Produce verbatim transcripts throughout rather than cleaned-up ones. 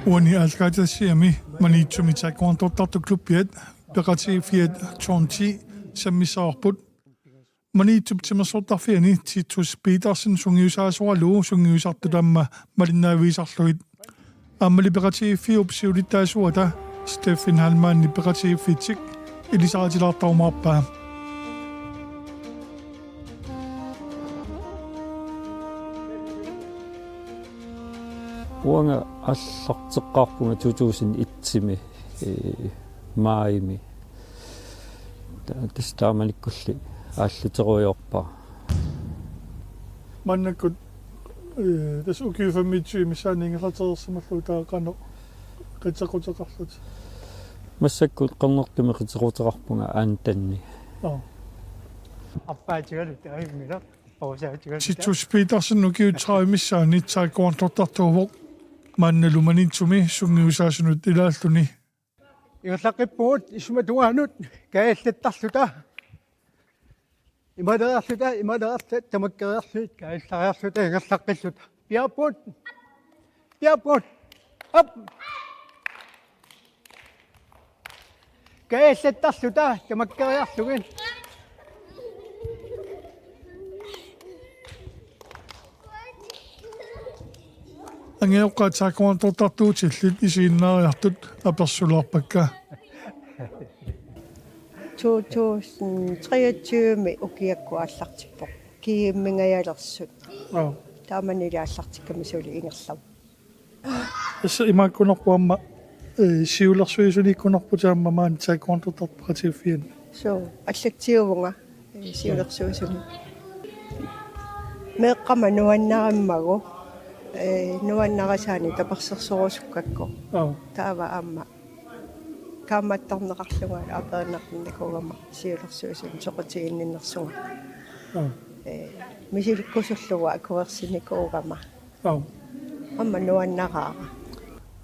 Uani aallakaatitassiami Maniitsumi taekwondoortartut klubbiat peqatigiiffiat John T. sammissavarput. Maniitsup timersortarfiani Titus Petersen sungiusaasoralugu sungiusartut aamma malinnaavigisarlugit. Aammali peqatigiiffiup siulittaasuata Steffen Heilmann peqatigiiffitsik ilisaritilaartarumaarpaa. Uanga aallarteqqaarpunga to tusind et-imi, ee, maajimi. Ta-, tassa taamanikkulli aalluterujoorpara. Maannakkut, ee, tassa ukiut femogtyve missaanni ingerlatereersimallugu taava qanoq qiteqquteqarlutit? Massakkut Qernertumi qiteqquteqarpunga antenni. Nå. Appaatigalu taavimmiler. Titus Petersen ukiut tredive missaanni taekwondoortartuuvoq. Maannalu Maniitsumi sungiusaasunut ilaalluni. Ingerlaqqippugut isumatungaanut kaajallattarluta. Imaalereerluta, imaalereerluta, tamakkeriarlugit, kaajallareerluta, ingerlaqqilluta. Piaarpugut. Piaarpugut. Op. Kaajallattarluta tamakkeriarlugit. Angajoqqaat taekwondoortartuutillit isiginnaariartut apersulaarpakka. To tusind treogtyve-mi ukiakkut aallartippoq. Kiimmingajalersut. Aa. Taamanili aallartikkami suli ingerlavoq. Tassa imaakkunarpoq aamma, ee, siulersuisuniikkunarputit aamma maani taekwondoortartut peqatigiiffianni. Suu, allatsiuvunga, ee, siulersuisuni. Meeqqama nuannarimmagu, ee, nuannarisaannik tapersersorusukkakku. Aa. Taava aamma kaammattarneqarlunga aperineqarnikuugama siulersuisuni soqutiginninnersunga. Aa. Ee, misilikkusullugu akuersinikuugama. Aap. Aamma nuannaraara.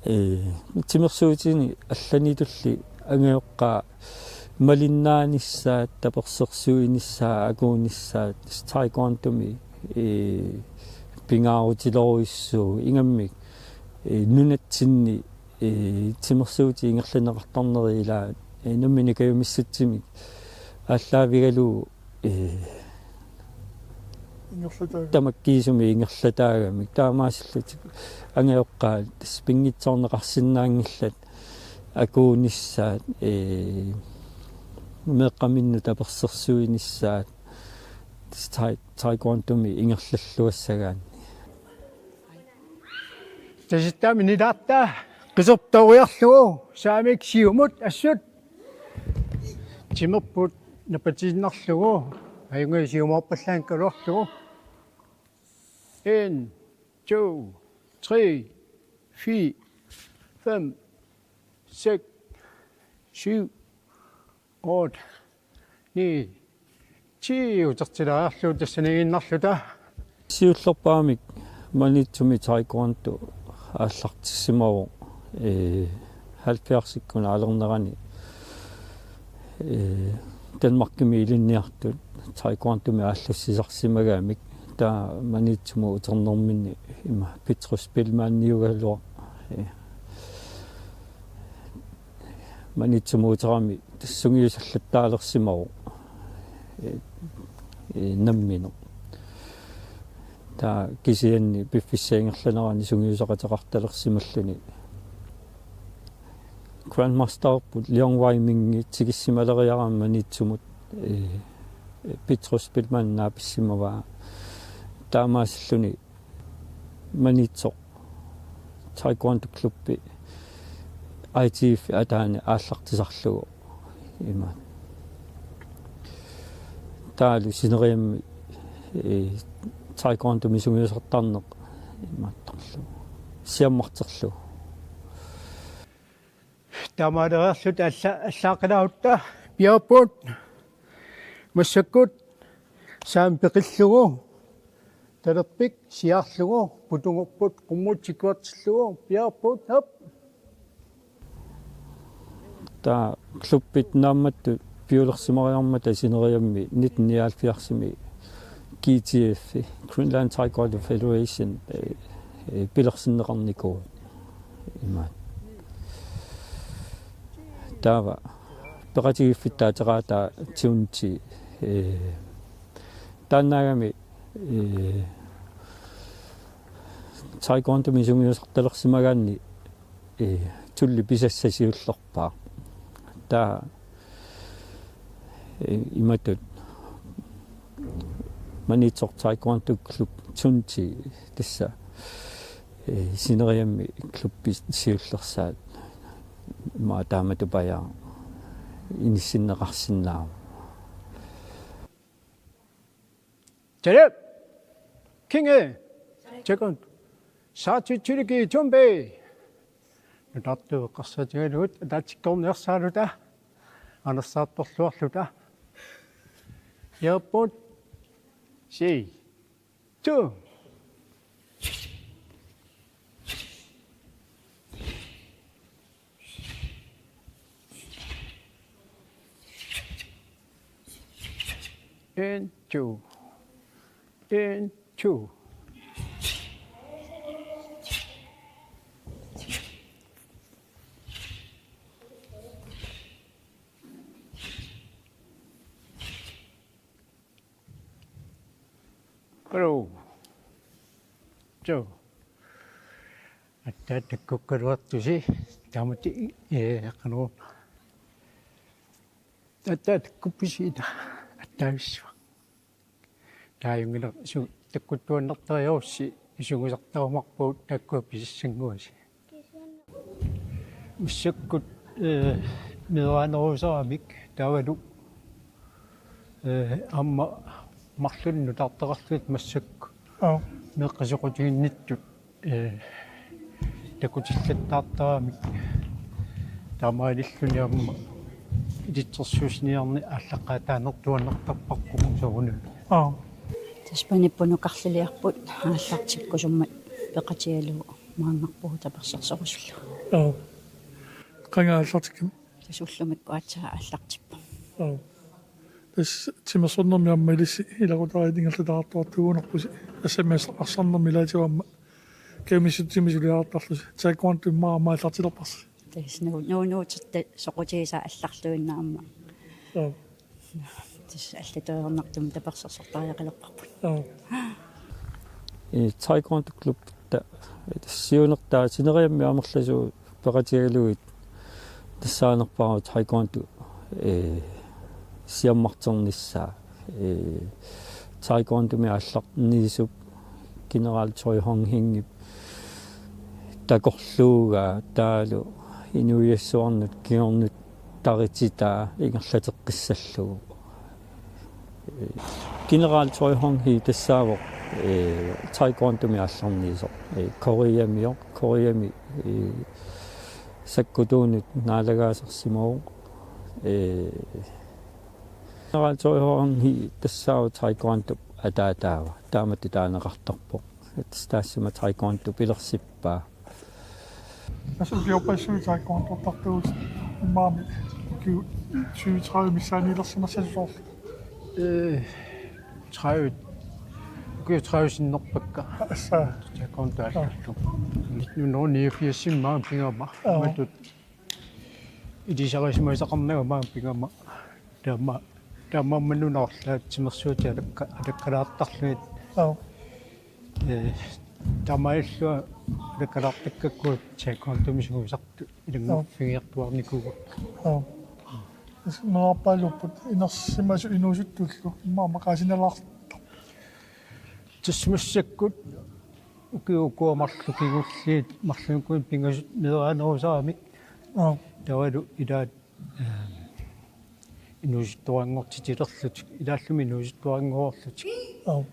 Ee, timersuutini allanitulli angajoqqaat malinnaanissaat, tapersersuinissaat, akuunissaat, taekwondomi, ee, pingaarutilorujussuuvoq ingammik, ee, nunatsinni, ee, timersuutit ingerlanneqartarneri ilaat, ee, nammineq kajumissutsimik aallaavigalugu ee, ingerlataagami. Tamakkiisumik ingerlataagamik. Taamaasillutik angajoqqaat tassa pinngitsoorneqarsinnaanngillat akuunissaat, ee, meeqqaminnut tapersersuinissaat tassa tae-, taekwondomi ingerlalluassagaanni. Tasittaami nilaartaa qisertooriarlugu saamik siumut assut. Timerput napatiinnarlugu. Ajunngilaq siumoorpallaanngikkaluarlugu. En, to, tre, fire, fem, seks, syv, otte, ni, ti utertilaariarlugu tassaniiginnarluta. Siullerpaamik Maniitsumi taekwondo aallartissimavoq, ee, halvfjerdsikkut naalernerani, ee, Danmarkimi ilinniartut taekwondomik aallussisarsimagamik. Taava Maniitsumut uternerminni ima Petrus Spellmanniugaluaq, ee, Maniitsumut uterami tassa sungiusallattaalersimavoq, ee, ee, nammineq. Taava kisianni piffissap ingerlanerani sungiusaqateqartalersimalluni Grandmasterput Liang Waimingi tikissimaleriarami Maniitsumut, ee, Petrus Spellmann naapissimavaa. Taamaasilluni Maniitsoq Taekwondo Klubbi I T F ataani aallartisarlugu ima. Taavalu sineriammi, ee, taekwondomi sungiusartarneq imaattorlugu siammarterlugu. Taamaalereerluta alla-, allaaqqilaarutta piaarpugut massakkut saamik peqillugu, talerpik siaarlugu, putungorput qummut sikkuartillugu, piaarpugut, aap. Taava klubbit naammattut piulersimariarmata sineriammi nitten nioghalvfjerdsimi G T F, Greenland Taekwondo Federation, ee, ee, pilersinneqarnikuuvoq. Imaat. Taava peqatigiiffittaateqaataa Tsunti, ee, taannaagami, ee, taekwondomi sungiusartalersimagaanni, ee, tulli pisassaq siullerpaaq. Taava, ee, imatut Maniitsoq Taekwondo Klub Tsunti tassa, ee, sineriammi klubbip siullersaat, immaqa taamatut pajaaq inissinneqarsinnaavoq. Tale! Kinge! Taekwondo! Saatitsiliki tumbi! Nutartut eqqarsaatigalugu ataatsikkoorniarsaraluta, anersaartorluarluta. Yaput. Si. Tu. En, to. En, to. Hello. So. Aatsaat takkukkaluartusi. Taamatut, ee, qanoq. Aatsaat takkuppusi ita. Aatsaat issuaq. Taajunngilaq su-, takkuttuannartariarussi isugusartarumaarpugut taakkua pisassanguasi. Massakkut, ee, meeraanerusaramik taavalu, ee, aamma marlunnik nutartaqarlugit massakkut. Aap. Meeqqat soqutiginnittut, ee, takutillattaartaramik taamaalilluni aamma ilitsersuussiniarneq aallaqqaataannertuannartarparput soorunami. Aap. Tassa panipput nukarliliarput aallartikkusummat peqatigalugu maanngarpugut tapersersorusullugu. Aap. Qanga aallartikkami? Tassa ullumikkut aatsaat aallartippoq. Aap. Tassa timersornermi aamma ilissi ilaqutariit ingerlataartuartuugunarpusi. Assammik arsarnermi ilaatigut aamma kajumissutsiminnik suliartarlusi. Taekwondomi aamma aallartilerparsi. Tassa nuu-, nuunuutitta soqutigisaat allarluinnarmata. Aap. Tassa allatut ajornartumik tapersersortariaqalerparput. Aap. Ee, Taekwondo Klub ta-, siunertaa sineriammi amerlasuut peqatigalugit tassaanerpaavoq taekwondo, ee, siammarternissaa, ee, taekwondomi aallarniisup General Choi Hong Hingip takorluugaa taavalu inuiassuarnut kingornut tarititaa ingerlateqqissallugu. General Choi Hong Hi tassaavoq, ee, taekwondomi aallarniisoq. Ee, Koreamioq, Koreami, ee, sakkutuunut naalagaasarsimavoq. Ee, General Choi Hong Hi tassaavoq taekwondop ataataava. Taamatut taaneqartarpoq. Tassa taassuma taekwondo pilersippaa. Tassa ukiorpassuit taekwondortartugut, immaqa ukiut tyve tredive missaanniilersimassasusoorlu. Ee, tredive. Ukiut tredive sinnerpakka. Tassa. Taekwondo aallarlugu. Nitten hundrede niogfirsimi maanga pigama. Aap. Matut ilisarisimasaqarnanga maanga pigama. Taama, taamaammat nunarlaat timersuutit alakka-, alakkalaartarlugit. Aap. Ee, taamaalillunga alakkalaartakkakku taekwondomi sungiusartut ilannguffiginiartuaarnikuuakka. Aap. Tassa nunarpaaluupput inersimasut inuusuttullu immaqa maqaasinalaartarput. Tassa massakkut ukiut ukua marluk kingulliit marlunnik pingasut meeraanerusaramik. Aap. Taavalu ilaat, ee, inuusuttuaranngortitilerlutik, ilaallumi inuusuttuaranngoreerlutik. Aap.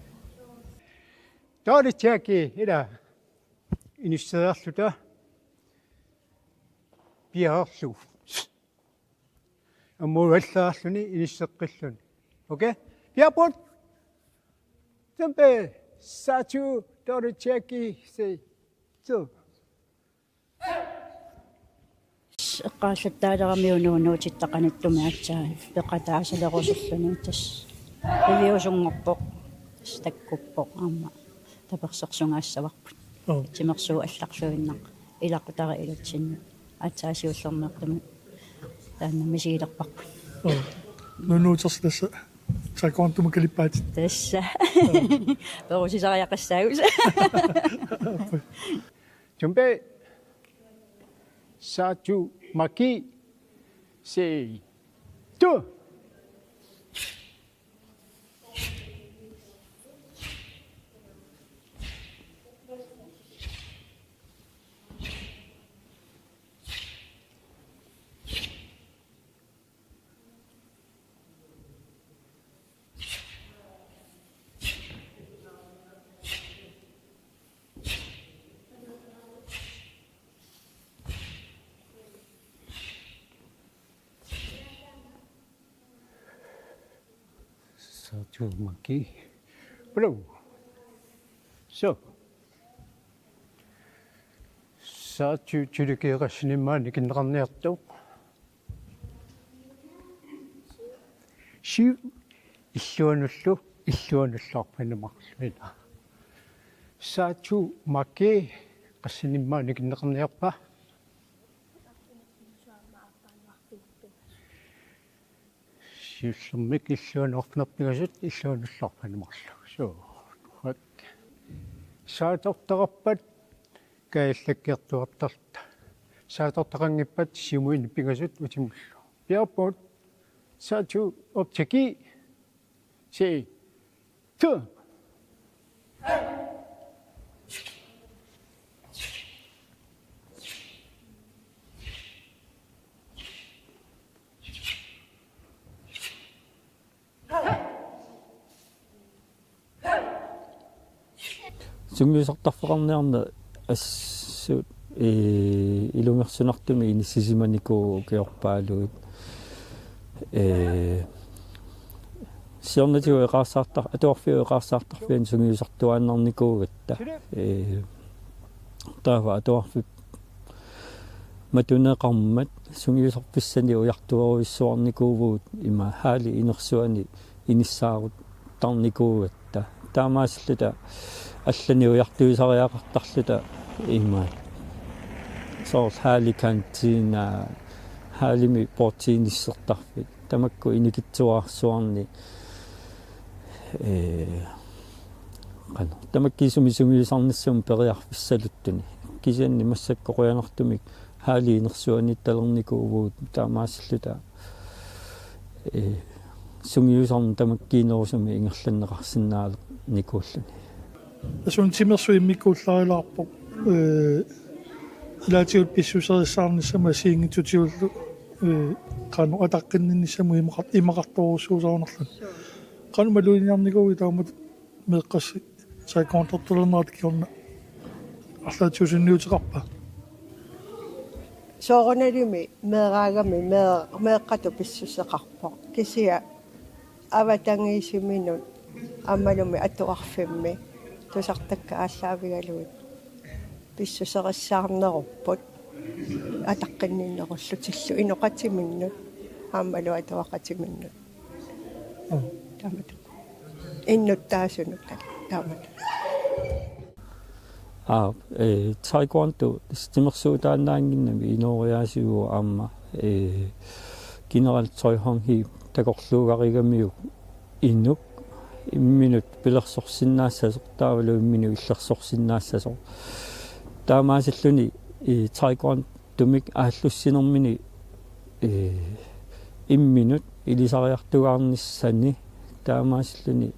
Taava Jackie, ila inisseriarluta piareerlugu. Aamma uallaarluni inisseqqilluni. Okay? Piaarput! Tumbi, saatu, taava Jackie, si. Tu. Eqqaallattaalerami unuunuutitta qanittumi aatsaat peqataasalerusulluni tassa. Piviusunngorpoq, tassa takkuppoq aamma tapersersugaassavarput. Aap. Timersuut allarluinnaq. Ilaqutariit ilutsinnut aatsaat siullermeertumik taanna misigilerparput. Nunuutersi tassa taekwondomut kalippaatit. Tassa. Perusisariaqassaagut. Tumpe. Saatsu maki. Se. Tu. Saatsu maki. Bro. So. Saatsu tilukioqassinimmaa nikinneqarniartoq. Siu illuanullu illuanullu arfineq-marluk ila. Saatsu maki qassinimmaa nikinneqarniarpa? Siullermik illuanut arfineq-pingasut illuanullu arfineq-marluk. Suu. Saatortaqarpat kajallakkiartuartarluta. Saatortaqanngippat siumuinik pingasut utimullu. Piarput. Saatsu optiki. Se. Tu. Sungiusartarfeqarniarneq assut, ee, ilungersunartumik inissisimanikuuvoq ukiorpaaluit. Ee, siornatigut eqaarsaartar-, atuarfiup eqaarsaartarfiani sungiusartuaannarnikuugatta. Ee, taava atuarfik matuneqarmat sungiusarfissanik ujartuerujussuarnikuuvugut ima halli inersuani inissaaruttarnikuugatta. Taamaasilluta allanik ujartuisariaqartarluta ima soorlu halli kantina, hallimi bordsiinissertarfik. Tamakku inikitsuararsuarnik, ee, qanoq, tamakkiisumik sungiusarnissamut periarfissaluttuni. Kisianni massakkut qujanartumik halli inersuaniittalernikuuvugut taamaasilluta, ee, sungiusarneq tamakkiinerusumik ingerlanneqarsinnaanikuulluni. Tassa una timersoq immikkuullarilaarpoq, ee, ilaatigut pissuserissaarnissamut assigiinngitsutigut, ee, qanoq ataqqinninnissamut imaqar-, imaqartorujussuusarunarluni. Qanoq maluginiarnikuuit taamatut meeqqassi taekwondoortulernerat kingorna arlaatigut sunniuteqarpa? Soorunalimi meeraagami mee-, meeqqatut pissuseqarpoq. Kisianni avatangiisiminut aammalumi atuarfimmi tusartakkat aallaavigalugit pissuserissaarnerupput ataqqinninnerullutillu inoqatiminnut aammalu atuaqatiminnut. Taamatut. Innuttaasunut taamatut. Aa, ee, taekwondo timersuutaannaannginnami inooriaasiuvoq aamma, ee, General Choi Hong Hee takorluugarigamiuk inuk imminut pilersorsinnaassasoq taavalu imminut illersorsinnaassasoq. Taamaasilluni, ee, taekwondomik aallussinermini, ee, imminut ilisariartugaarnissani taamaasilluni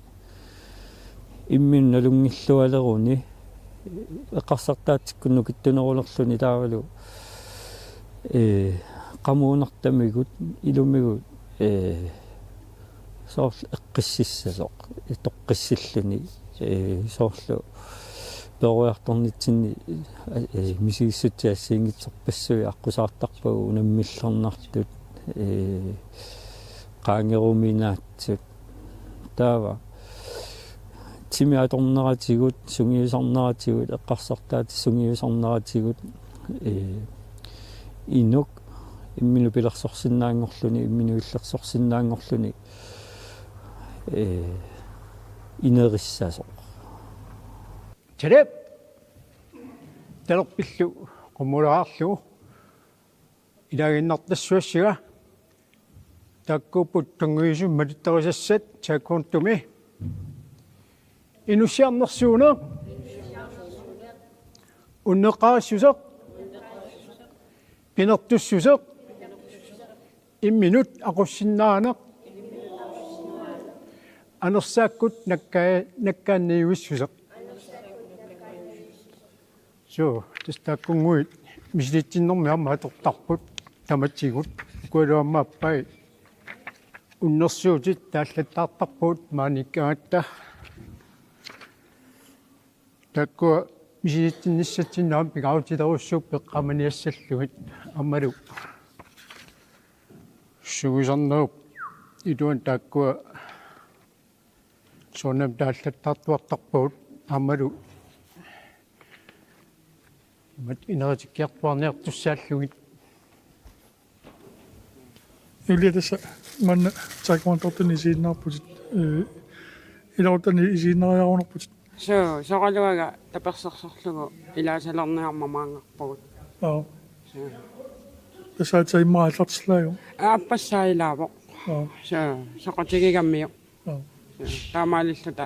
imminut nalunngillualeruni eqqarsartaatsikkut nukittunerulerluni taavalu, ee, qamuunartamigut ilumigut, ee, soorlu eqqississasoq, toqqissilluni, ee, soorlu peroriartornitsinni, ee, misigissutsit assigiinngitsorpassuit aqqusaartarpagut unammillernartut, ee, qaangeruminaatsut. Taava timi atorneratigut, sungiusarneratigut, eqqarsartaatit sungiusarneratigut, ee, inuk imminut pilersorsinnaanngorluni, imminut illersorsinnaanngorluni, ee, inerissasoq. Talep! Talerpillu Qumulaarlugu ilaaginnartassuassiga taakkuupput tunngaviusumik malittarisassat taekwondomi: inussiarnersuuneq, unneqqarissuseq, qinertussuseq, imminut aqussinnaaneq, anersaakkut nakkaa-, nakkaanniuissuseq. Suu, tassa taakkunnguit misilitsinnermi aamma atortarput tamatigut. Ukua aamma appai unnersuutit taallattaartarput maaniikkagatta. Taakkua misilitsinnissatsinni aamma pingaarutilerujussuupput eqqaamaniassallugit aammalu sugisarnerup iluani taakkua soorunami taallattaartuartarpagut aammalu imat ineritikkiartuaarniartussaallugit. Julia, tassa maanna taekwondortunik isiginnaarputit, ee, ilaquttat isiginnaariarunarputit? Suu, soraluaga tapersersorlugu ilaasalerniarmat maanngarpugut. Aap. Suu. Tassa aatsaat immaqa aallartillaajuk? Aappassaa ilaavoq. Aap. Suu, soqutigigamiuk. Aap. Suu, taamaalilluta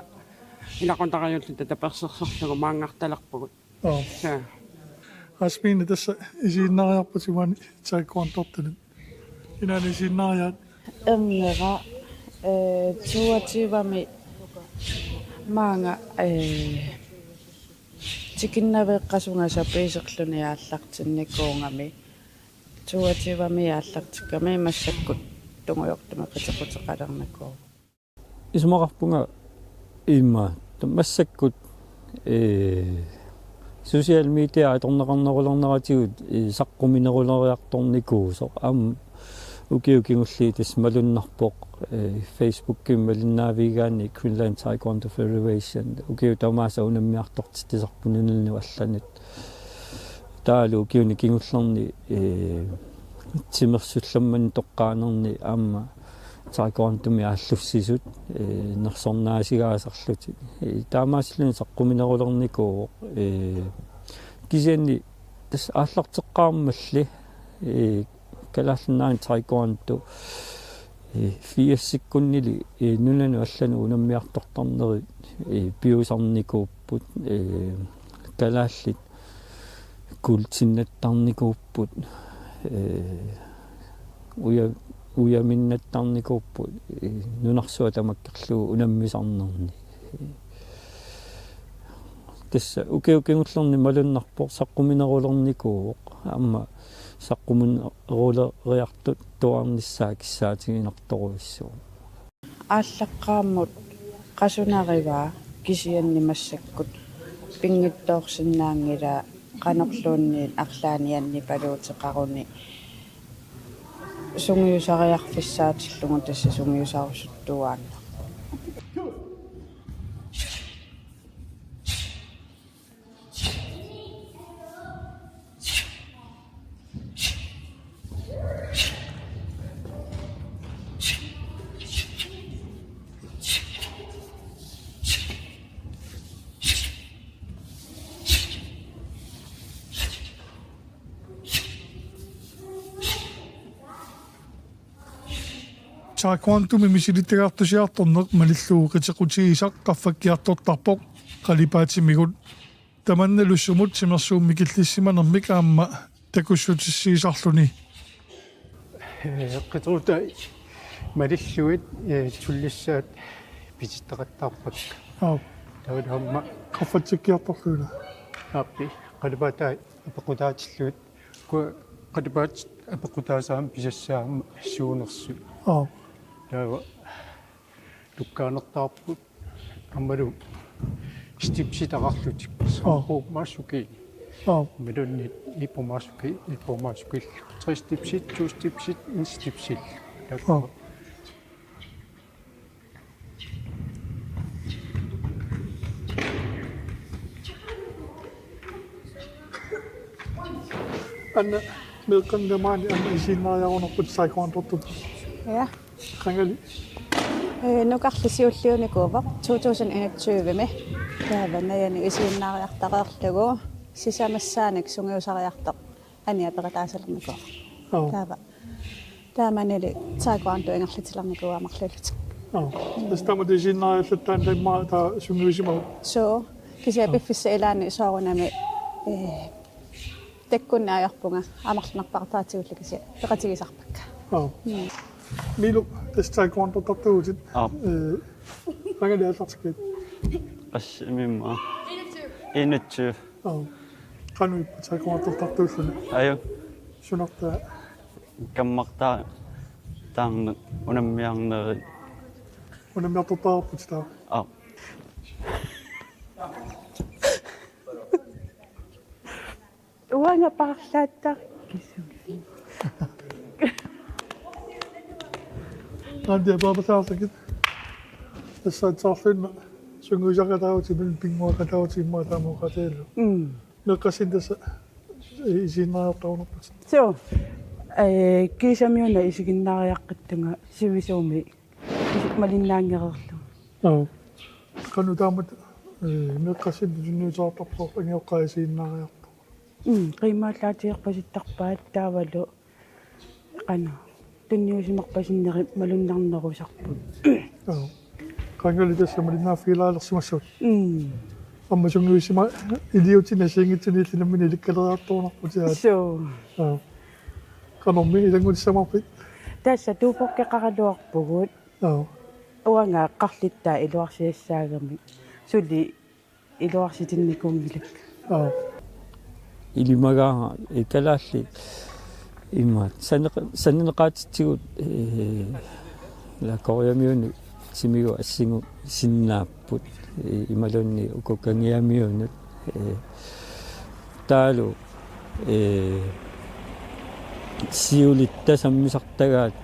ilaqutariiulluta tapersersorlugu maanngartalerpugut. Aap. Suu. Asmiine, tassa isiginnaariarputit uani taekwondortunut. Kinaana isiginnaariaat? Ernera, ee, toogtyvemi maanga, ee, tikinnaveeqqasunga sapiiserluni aallartinnikuugami. Toogtyvemi aallartikkami massakkut tungujortumik qiteqquteqalernikuuvoq. Isumaqarpunga immaqa massakkut, ee, social media atorneqarnerulerneratigut, ee, saqqumineruleriartornikuusoq. Aamma ukiut kingulliit tassa malunnarpoq, ee, Facebookimi malinnaavigigaanni Greenland Taekwondo Federation. Ukiut tamaasa unammiartortitsisarput nunanut allanut. Taavalu ukiuni kingullerni, ee, timersullammanni toqqaanerni aamma taekwondomi aallussisut, ee, nersornaasigaasarlutik. Ee, taamaasilluni saqquminerulernikuuvoq, ee, kisianni tassa aallarteqqaarmalli, ee, Kalaallit Nunaanni taekwondo, ee, firsikkunnili, ee, nunanut allanut unammiartortarneri, ee, piusarnikuupput, ee, kalaallit kuultinnattarnikuupput, ee, uja-, ujaminnattarnikuupput, ee, nunarsuaq tamakkerlugu unammisarnerni. Tassa ukiut kingullerni malunnarpoq saqquminerulernikuuvoq, aamma saqqumineruleriartuarnissaa kissaatiginartorujussuuvoq. Aallaqqaammut qasunarivaa, kisianni massakkut pinngitsoorsinnaanngilaa qanorluunniit arlaannik annipaluuteqaruni sungiusariarfissaatillugu tassa sungiusarusuttuaannarpoq. Taekwondomi misilittagaqartusiartorneq malillugu qiteqqutigisaq qaffakkiartortarpoq qalipaatimigut. Tamannalu sumut timersuut mikillissimanermik aamma takussutissiisarluni. Ee, qiteqqutaat malillugit, ee, tullissaat pitittaqattaarpakka. Aap. Taava aamma qaffatsikkiartorlugit. Aappi, qalipaatai apeqqutaatillugit. Ukua qalipaatit apeqqutaasa aamma pisassaat aamma suunersut. Aap. Taava lukkaanertaarput aammalu stepsit aqarlutik. Aap. Sampu maasuki. Aap. Imaluunniit iippu maasuki, iippu maasukillu. Tre stepsit, to stepsit, en stepsillu. Taava. Aap. Anna, meeqqanut maani Anna isiginnaariarunarputit taekwondortut. Ja. Qangali? Ee, nukarleq siulliunikuuvoq to tusind enogtyve-mi. Taava Najanik isiginnaariartareerlugu. Sisamassaanik sungiusariartoq aniat peqataasalernikuuvoq. Aap. Taava. Taamaalilluni taekwondo ingerlatilernikuuvoq marluullutik. Aap. Tassa taama isiginnaariallattaarnikuuvoq taava sungiusimasoq. Suu. Kisianni Aap. Piffissap ilaani soorunami, ee, takkunneq ajorpunga amerlanerpaartaatigullu kisianni peqatigisarpakka. Aap. Mm. Milo, tassa taekwondoortartuuvutit. Aap. Ee, qangali aallartikkit? Qassimimma. Enogtyve. Aap. Qanoq ippit taekwondoortartuulluni? Ajo. Sunartaa? Kammartaa taarneq unammiarnerit. Unammiartortaqarputit taava? Aap. Uanga paarlaattakkisut. Antia paapataartakit. Tassa aatsaarluinnaq sungiusaqataavutit, pinnguaqataavutit immaqa taama oqaatigalugu. Mm. Meeqqassinnut tassa isiginnaariartorunarputit. Suu. Ee, kiisami una isiginnaariaqqittunga sivisuumik isi-, malinnaanngereerlunga. Aap. Qanoq taamatut, ee, meeqqassinnut tunniuteqartarpoq angioqqaat isiginnaariartoq? Mm, qiimmaallaatigerpasittarpaat taavalu qanoq tunniusimarpasinnerit malunnarnerusarput. Aap. Qangali tassa malinnaaffigilaarsimassaagut. Mm. Aamma sungiusima iliuutsinni assigiinngitsunik illit nammineq ilikkaleriartorunarputit. Suu. Aap. Qanormi ilanngutissamaarpit? Tassa tuupoqqeqaraluarpugut. Aap. Uanga qarlittaa iluarsiassaagamik. Suli iluarsitinnikuunngilakka. Aap. Ilimagaara, ee, kalaallit immaqa sanneq-, sanneqaatitsigut, ee, ila Korjamiunut timigut assingusinnaapput, ee, imaluunniit uku Kangiamiunut, ee, taavalu, ee, siulitta sammisartagaat,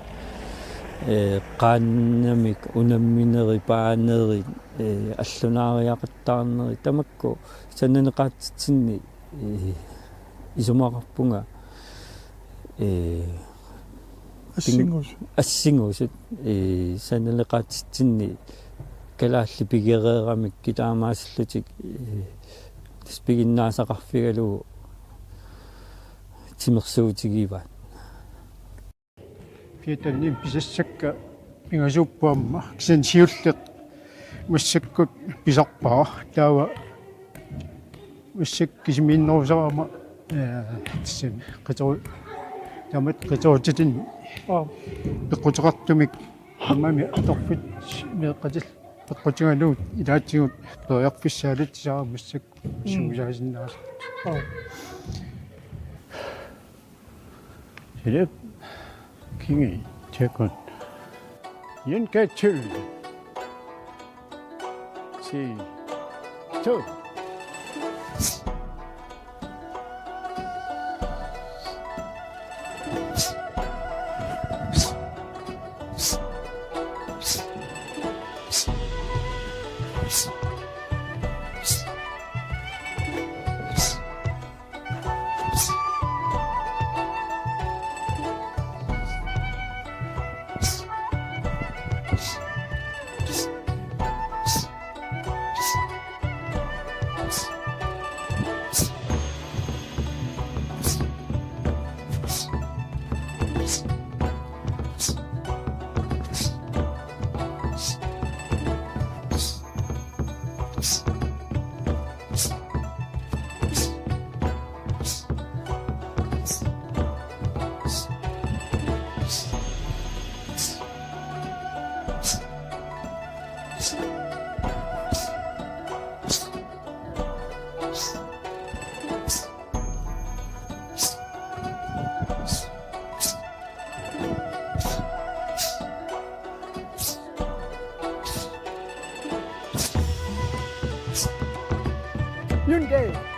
ee, qaannamik unamminerit, paanerit, ee, allunaariaqattaarnerit tamakku sanneqaatitsinni, ee, isumaqarpunga, ee, ping-, assinguusut. Assinguusut, ee, sanneqaatitsinni kalaallit pigereeramikkit taamaasillutik, ee, tassa piginnaasaqarfigalugu timersuutigivaat. Piatanni pisassakka pingasuupput aamma, kisianni siulleq massakkut pisarpara. Taava massakkut kisimiinnerusarama, ee, tassami qitoru-, taamatut qitorutinni. Aap. Peqquteqartumik aamma atorfik meeqqatillu peqqutigalugu ilaatigut periarfissaaleqaaq massakkut. Mm. Sungiusaasinnaasarput. Aap. Philip, Kingi, Tekun. Yun Ketu. Si. Tu. Yun Ketu.